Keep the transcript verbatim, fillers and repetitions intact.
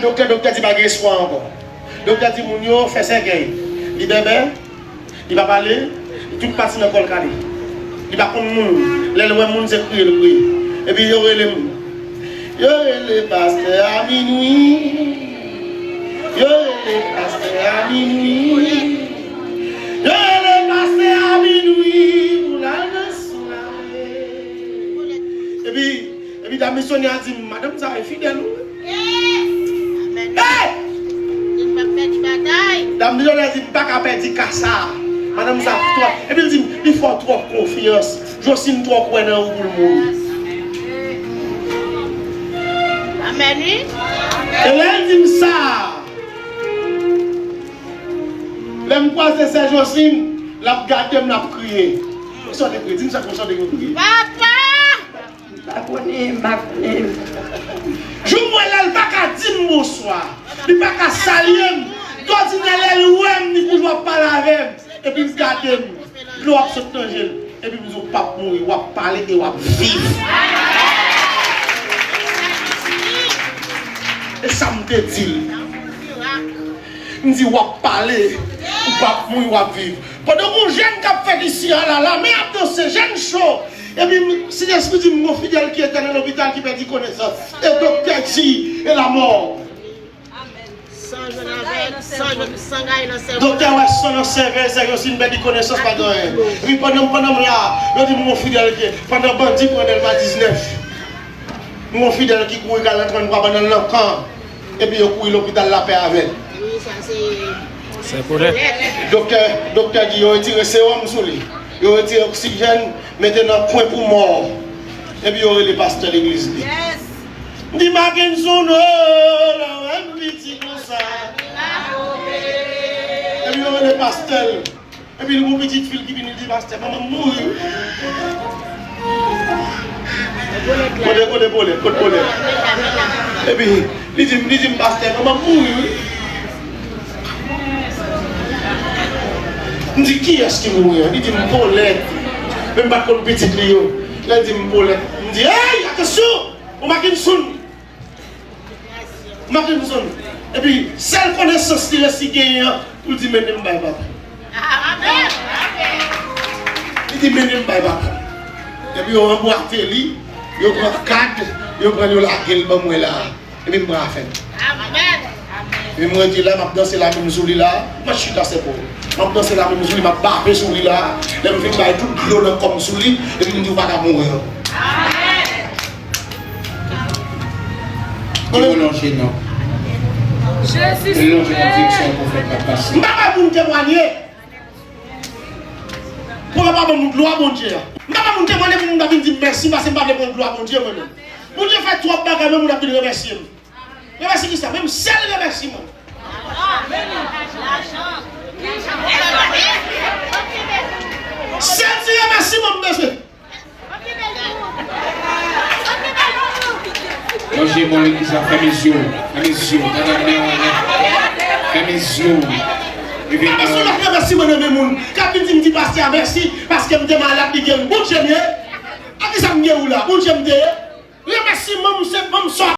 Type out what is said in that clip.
Doktè, doktè di pa gen espwa ankò. Doktè di moun yo fè sèkèy. Li bèbè, li pa pale, li tout pati nan kò l kale. Li pa konn moun. Lè l wè moun, se kriye l kriye. Epi yo rele m. Yo rele pastè a minwi. Yo rele pastè a minwi. Yo rele pastè a minwi pou l al nan soirée. Epi, epi dam misyonè a di m, madanm sa e fidèl wi. Amèn. Hey! Li p ap pèdi batay. Dam misyonè di m pa ka pèdi ka sa. Madanm sa twò. Epi l di m, li fè w twòp konfyans. Josine twò kwè nan ou pou l mouri. Amèn wi. E lè l di m sa, lè m kwaze sè Josine, l ap gade m, l ap kriye. Sa w te kriye? Di m sa, konsa w te kriye. Papa! M pa konnen, m pa konnen. Jou m wè l la, l pa ka di m bonswa. Li pa ka salye m. Dòdinè lè l wè m, li toujou ap pale avè m. Epi l gade m. Dlo ap sot nan je l. Epi m di w p ap mouri, w ap pale e w ap viv. E sa m te di l. M di, w ap pale, ou p ap mouri, w ap viv. Pandan gon jèn k ap fèt isi a la, lame ap danse, jèn cho. Epi, m- Sentespri di m, gon fidèl ki etèn nan lopital ki pèdi konesans. E doktè di, e lamò. San jwenn avè l, san jwenn, san gaye nan sèvo. Doktè wè san nan sèvo, sè yo si m pèdi konesans pa gen anyen. Epi pandan, pandan m la, yo di m gon fidèl ki, pandan bandi pran Dèlma diznèf. M gon fidèl ki kouri kal nan tranntwa pandan l nan kan. Epi yo kouri lopital lapè avè l. Wi, sa se Se pou lè. Doktè, doktè di yo retire sewòm sou li. Yo retire oksijèn, mete nan kwen pou mò. Epi yo rele pastè legliz li. M di Mackenson, o, lè w wè m piti konsa. Epi yo rele pastè l. Epi l gon pitit fi l ki vini, li di, pastè, manman m mouri wi. Kote, kote Polèt, kote Polèt? Epi li di m, li di m, pastè, manman m mouri wi. M di, kiyès ki mouri an? Li di m, Polèt. Men m pa t konn pitit li yo. Lè l di m Polèt, m di, hey, atansyon! Ou Mackenson! Mackenson. Epi, sèl konesans li resi genyen an, pou l di, mennen m bay papa. Li di, mennen m bay papa. Epi, yo anbwate li, yo pran kad, yo pran l, yo lage l ban mwen la. Epi, m pran afè m. Epi, mwen rete la, m ap danse lame m sou li la. M ap chita, se pou. M ap danse lame m sou li, m ap bave sou li la. Lè m fin bay tout dlo nan kò m sou li, epi m di, ou pa ka mouri an. Ki melanje non. Melanje konviksyon pwofèt la pase. M pa bay moun temwanye. Pou yo pa ban moun glwa Bondye a. M pa bay moun temwanye pou moun ta vin di m mèsi paske m pa vle pran glwa Bondye mwen menm. Bondye fè twòp bagay, men moun ap vin remèsye m. Remèsye kisa? Menm sèl remèsiman. Sèl ti remèsiman m bezwen. Manje mwen legliz la, fèmen zye w, fèmen zye w, gade nan men w, fèmen zye w. Epi pa gen yon lòt remèsiman nan men moun k ap vin di m di pastè a mèsi paske m te malad, li geri. Bondye m ye. A kisa m geri w la? Bondye m te ye. Remèsiman m se ban m sa w